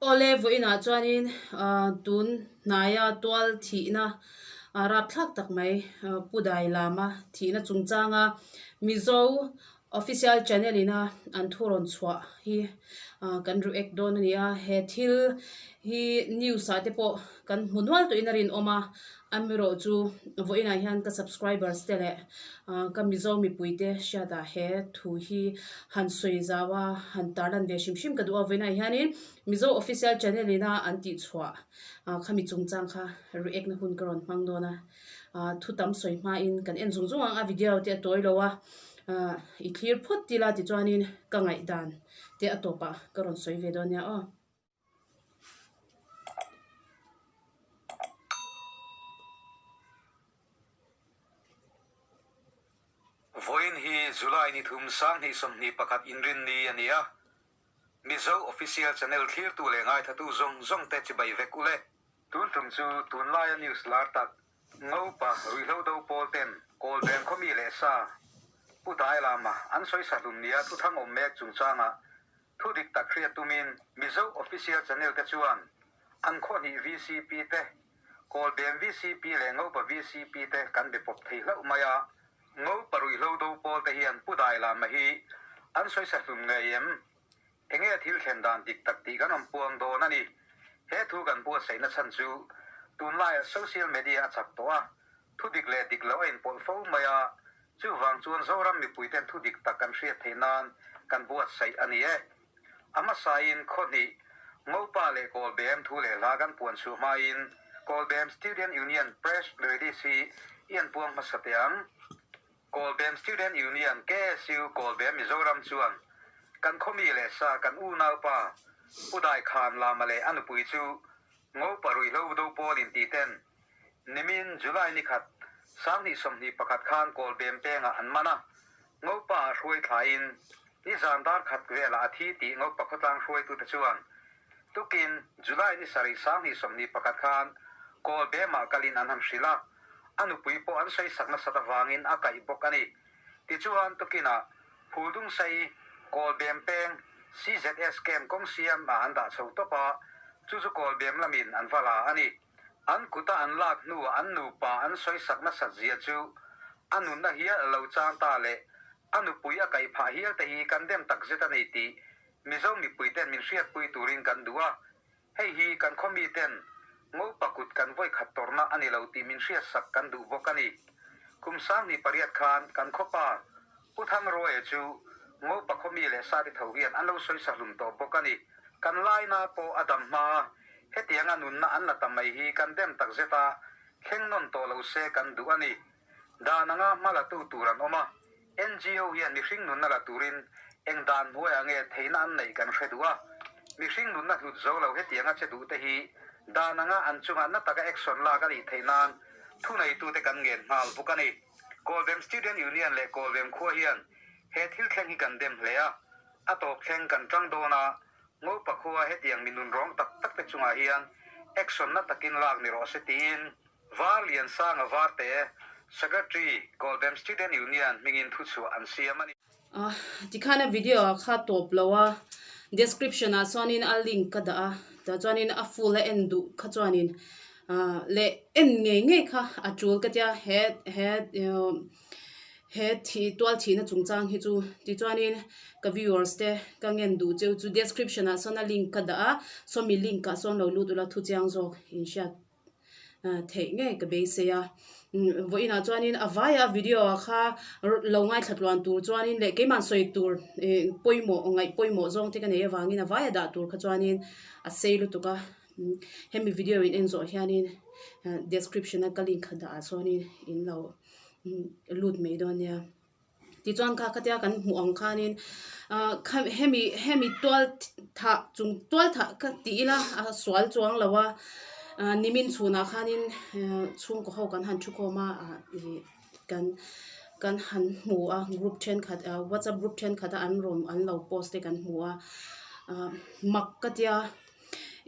Awle vawiinah chuanin tun hnaia tual thihna rapthlak tak mai Pu Dai Lama thihna chungchanga Mizo Official channel ina an thu rawn chhuah hi kan react dawn a ni a, he thil hi news ah te pawh kan hmu nual tawhin a rinawm a, amaherawh chu vawiinah hian ka subscribers te leh ka Mizo mipui te hriatah he thu hi han sawi zau a, han tarlan ve hrim hrim ka duh a, vawiinah hianin Mizo Official channel ina an tih chhuah khami chungchang kha react na hun ka rawn hmang dawn a. Thu tam sawi hmain kan en zung zung ang a, video te a tawi lo a, i thlir phawt tila tichuanin ka ngaihdan te a tawpah ka rawn sawi ve dawn nia aw. Vawiin hi July ni thum 2021 inrinni a ni a, Mizo Official Channel thlirtu leh ngaithatu zawng zawng te chibai vek ule. Tun tum chu tunlaia news lar tak Ngopa ruihhlo do pawl ten Kawlbeng khawmi leh sa Pu Dai Lama an sawi sa hlum nia thuthang awm mek chungchangah thu dik tak hriat tumin Mizo Official Channel te chuan an khawhnih VCP te Kawlbeng VCP leh Ngopa VCP te kan be pawp thei hlauh mai a. Ngopa ruihhlo do pawl te hian Pu Dai Lama hi an sawi sa hlum ngei em? Enge thil thlen dan dik tak tih kan rawn puang dawn a ni. He thu kan buatsaihna chhan chu tunlaiah social media a chak tawh a, thu dik leh dik loh a inpawlh fo mai a, chuvang chuan Zoram mipuiten thu dik tak kan hriat theih nan kan buatsaih a ni e. A hmasain khawhnih Ngopa leh Kawlbem thu leh hla kan puan chhuah hmain Kawlbem Student Union Press Release hi i an puang hmasa teh ang. Kawlbem Student Union, KSU, Kawlbem Mizoram chuan kan khawmi leh sa kan unaupa Pu Dai Khan Lama leh a nupui chu Ngopa ruihhlo do pawl inti ten nimin July ni khat 2021 khan Kawlbem pengah an man a, Ngopa ah hruai thlaiin nizan dar khat velah a thi tih Ngopa khawtlang hruaitute chuan tukin July ni sarih 2021 khan Kawlbem ah kalin an han hrilh a. A nupui pawh an sawisak nasat avangin a kaih bawk a ni. Tichuan, tukinah Phuldungsei, Kawlbem peng, CZS camp kawng siam ah an dah chho tawp a, chu chu Kawlbem lamin an va la a ni. An kuta an lak hnuah an nupa an sawisak nasat zia chu a nunna hial a lo chang ta leh a nupui a kaih phah hial te hi kan dem takzet a ni tih Mizo mipuiten min hriatpui turin kan duh a. Hei hi kan khaw miten Ngopa kut kan vawi khat tawrhna a ni lo tih min hriatsak kan duh bawk a ni. Kum 2008 khan kan khawpa Pu Thangruaia chu Ngopa khaw mi leh sate tho hian an lo sawisa hlum tawh bawk a ni. Kan laina pawh a dam hma a, hetianga nunna an la ta mai hi kan dem takzet a, thleng nawn tawh lo se kan duh a ni. Dan anga hma latu tur an awm a, NGO hian mihring nunna la turin eng dan hnuaiah nge theihna an neih kan hre duh a, mihring nunna hlut zo lo hetianga che duhte hi dan anga an chunga na taka action lak a nih theih nan thuneitute kan ngen nghal bawk a ni. Kawlbem Student Union leh Kawlbem khua hian he thil thleng hi kan dem hle a, a tawp thleng kan tang dawn a, Ngopa khua hetiang mi nunrawng tak takte chungah hian action na takin lak ni rawh se tiin Var Liansanga Varte, Secretary, Kawlbem Student Union hmingin thuchhuah an siam a ni. Tikhan a video ah kha tawp lo a, description ah chuanin a link ka dah a, tah chuanin a full a en duh kha chuanin leh en ngei ngei kha a tul ka tia he he he thi tual thihna chungchang hi chu tichuanin ka viewers te ka ngen duh cheu chu description ah sawn a link ka dah a sawmi link ah sawn lo lut ula thu chiang zawk inhriat. theih ngei ka beisei a vawiinah chuanin a vaia video ah kha lo ngaithla tluan tur chuanin leh keimah sawi tur ih pawimawh ngaih pawimawh zawng te ka nei avangin a vaia dah tur kha chuanin a sei lutuk a hemi video in en zawh hianin description a ka link kha dah ah chuanin in lo lut mai dawn nia. Tichuan kha khatia kan hmuh ang khanin ah kha hemi hemi tual thah chung tual thah kha tih ila a sual chuang lo a ah nimin chhunah khanin ah chhungkaw ho kan han thu khawm a ah ih kan kan han hmu a group thenkhat ah whatsapp group thenkhat a an rawn an lo post te kan hmu a ah mak ka tia.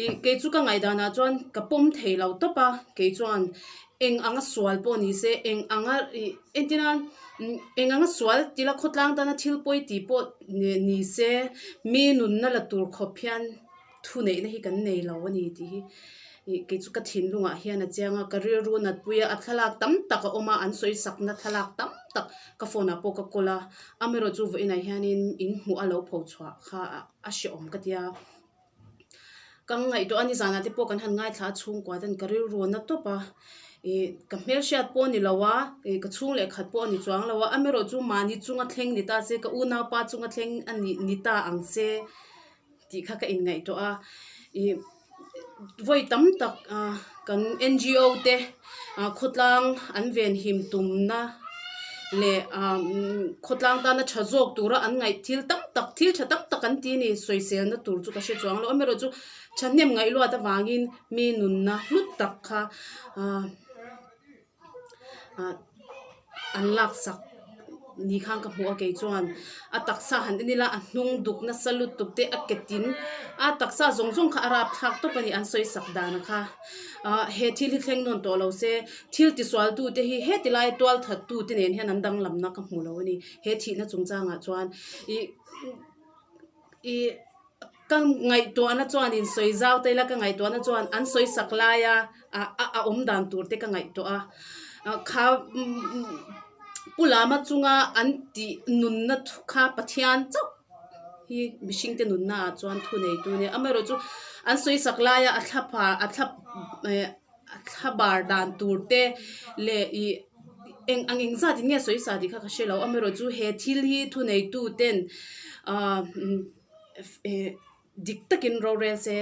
Ih kei chu ka ngaihdanah chuan ka pawm thei lo tawp a, kei chuan eng anga sual pawh ni se eng anga ih entir a eng anga sual tila khawtlang tana thil pawi tih pawh ni se mi nunna la tur khawp hian. Thuneihna hi kan nei lo a ni tih hi ih kei chu ka thinlungah hian a chiang a, ka rilru natpui a, a thlalak tam tak a awm a, an sawi sakna thlalak tam tak ka phone ah pawh ka kawl a, amaherawh chu vawiinah hianin in hmuh a lo pho chhuah kha a hrehawm ka tia. Ka ngaihtuah a nizanah te pawh kan han ngaithla a chhungkua ten ka rilru a na tawp a, ih ka hmelhriat pawh a ni lo a, ih ka chhung leh khat pawh a ni chuang lo a, amaherawh chu mahni chunga thleng ni ta se ka unaupa chunga thleng a nih ni ta ang se. Tih kha ka inngaihtuah a, ih vawi tam tak ah kan ngo te ah khawtlang an venhim tumna leh ah khawtlang tana tha zawk tura an ngaih thil tam tak thil tha tam tak an ti a ni sawiselna tur chu ka hre chuang lo amaherawhchu thahnem ngaihluat avangin mi nunna hlut tak kha ah ah an laksak ni khan ka hmu a kei chuan a taksa han en ila a hnung duk nasa lutuk te a ke tin a taksa zawng zawng kha a rap thlak tawp a ni an sawi sak dan kha ah he thil hi thleng nawn tawh lo se thil tisual tu te hi heti lai tual that tu te nen hian an danglam na ka hmu lo a ni he thihna chungchangah chuan ih ih. Ka ngaihtuahna chuanin sawi zau ta ila ka ngaihtuahna chuan an sawi sak laia a a awm dan tur te ka ngaihtuah a kha pu lama chunga an tih nunna thu kha Pathian chauh hi mihring te nunna ah chuan thu nei tu nia amaherawh chu an sawi sak laia a thla pha a thla eh a thla bar dan tur te leh ih eng ang eng zat in nge sawi sa tih kha ka hre lo amaherawh chu he thil hi thu nei tu ten ah. Dik takin rorel se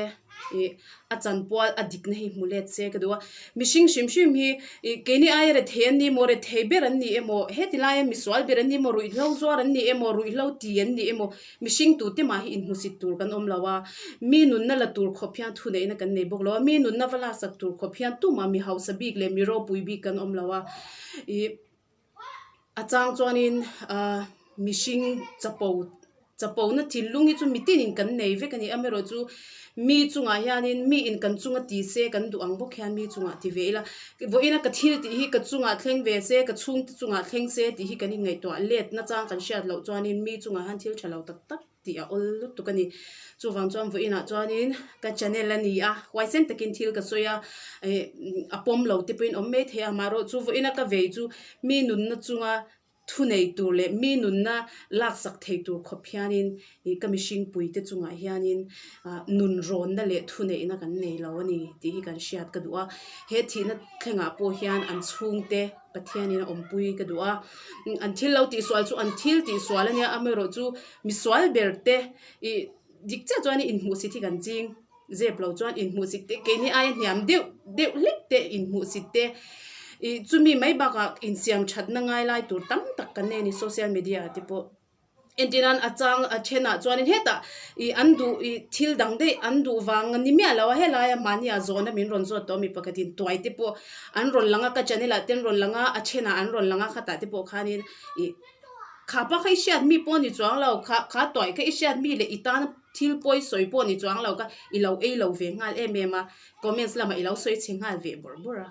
ih a chanpual a dikna hi hmu let se ka duh a, mihring hrim hrim hi ih keini aia rethei an ni emaw rethei ber an ni emaw heti laia misual ber an ni emaw ruihhlo zuar an ni emaw ruihhlo ti an ni emaw mihring tute mah hi inhmusit tur kan awm lo a, mi nunna la tur khawp hian thuneihna kan nei bawk lo a, mi nunna va laksak tur khawp hian tumah mi hausa bik leh mi ropui bik kan awm lo a ih. A chang chuanin ahh mihring chapo chapo na thinlung hi chu mitinin kan nei vek a ni amaherawh chu mi chungah hianin mi in kan chunga ti se kan duh ang bawk hian mi chungah ti ve ila vawiina ka thil tih hi ka chungah thleng ve se ka chhungte chungah thleng se tih hi kan inngaihtuah let na chang kan hriat loh chuanin mi chungah hian thil tha lo tak tak. tih a awl lutuk a ni. Chuvang chuan vawiinah chuanin ka channel a ni a, huaisen takin thil ka sawi a, eh a pawm lo te pawhin awm mai thei a, amaherawh chu vawiina ka vei chu mi nunna chunga thu nei tur leh mi nunna laksak thei tur khawp hianin ih ka mihring puite chungah hianin ah nun rawnna leh thuneihna kan nei lo a ni tih hi kan hriat ka duh a. He thihna thlengah pawh hian an chhungte. Pathianin a awmpui ka duh a, an thil lo tihsual chu an thil tihsual a nia, amaherawh chu misual ber te ih dik chiah chuan inhmuhsit hi kan ching zep lo chuan inhmuhsit te keini aia hniam deuh deuh hlek te inhmuhsit te ih chumi mai bakah insiam thatna ngai lai tur tam tak kan nei a ni social media ah te pawh. Entirnan a chang a thenah chuanin hetah ih an duh ih thil dang daih an duh vang a ni miah lo a helai a mahni ah zawhna min rawn zawt tawh a mi pakhatin tuai te pawh an rawn lang a ka channel ah te an rawn lang a a thenah an rawn lang a khatah te pawh khanin ih kha pa kha i hriat mi pawh a ni chuang lo kha kha tuai kha i hriat mi leh i tan thil pawi sawi pawh a ni chuang lo kha i lo ei lo ve nghal em em a comments lamah i lo sawi chhe nghal ve bawrh bawrh a.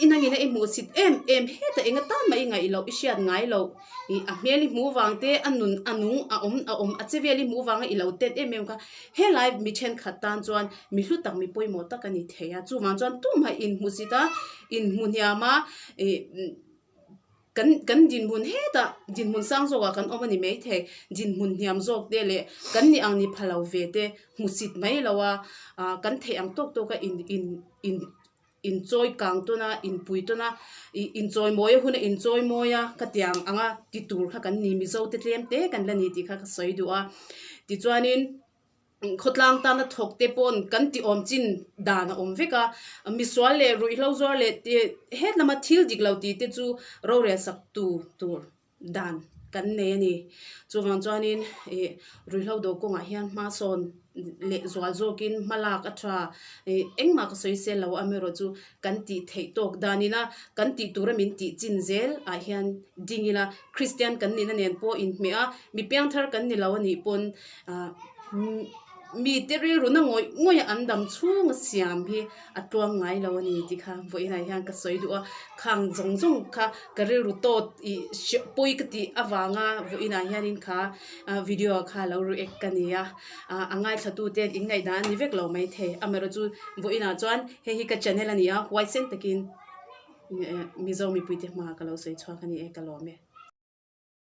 I nangin a i hmuh chhit em em hetah eng atan mah i ngaih loh i hriat ngai loh ih a hmel i hmuh vang te a nun a nung a awm a awm a che vel i hmuh vanga i lo tet em em kha helai mi thenkhat tan chuan mi hlu tak mi pawimawh tak a ni thei a chuvang chuan tumah inhmuh chhit a inhmu hniam a ih. Kan kan dinhmun hetah dinhmun sang zawkah kan awm a ni maithei, dinhmun hniam zawk te leh kan nih ang ni pha lo ve te hmusit mai lo a, ah kan theih ang tawk tawk a in in in inchawi kang tawn a, inpui tawn a, ih inchawi mawi a hun a inchawi mawi a ka tiang ang a ti tur kha kan ni Mizo te tlem te kan la ni tih kha ka sawi duh a, tichuanin. Khawtlang tana thawk te pawn kan ti awm chin dan a awm vek a, misual leh ruihhlo zuar leh het lama thil dik lo tih te chu rorel sak tu tur dan kan nei a ni. Chuvang chuanin ih ruihhlo do kawngah hian hma sawn leh zual zawkin hma lak a tha ih engmah ka sawi sel lo amaherawh chu kan tih theih tawk danin a kan tih tura min tih chin zel ah hian ding ila Kristian kan nihna nen pawh inhmeh a, mi piangthar kan ni lo a nih pawn ah. Mite rilru na ngawih ngawih a an dam chhung a siam hi a tluang ngai lo a ni tih kha vawiinah hian ka sawi duh a, khang zawng zawng kha ka rilru tawt ih hriat pawi ka tih avanga vawiinah hianin kha video kha lo react ka ni a, a ngaithla tu te in ngaihdan a ni vek lo maithei amaherawhchu vawiinah chuan hei hi ka channel a ni a huaisen takin Mizo mipuite hma ka lo sawi chhuak a ni e ka lawm e.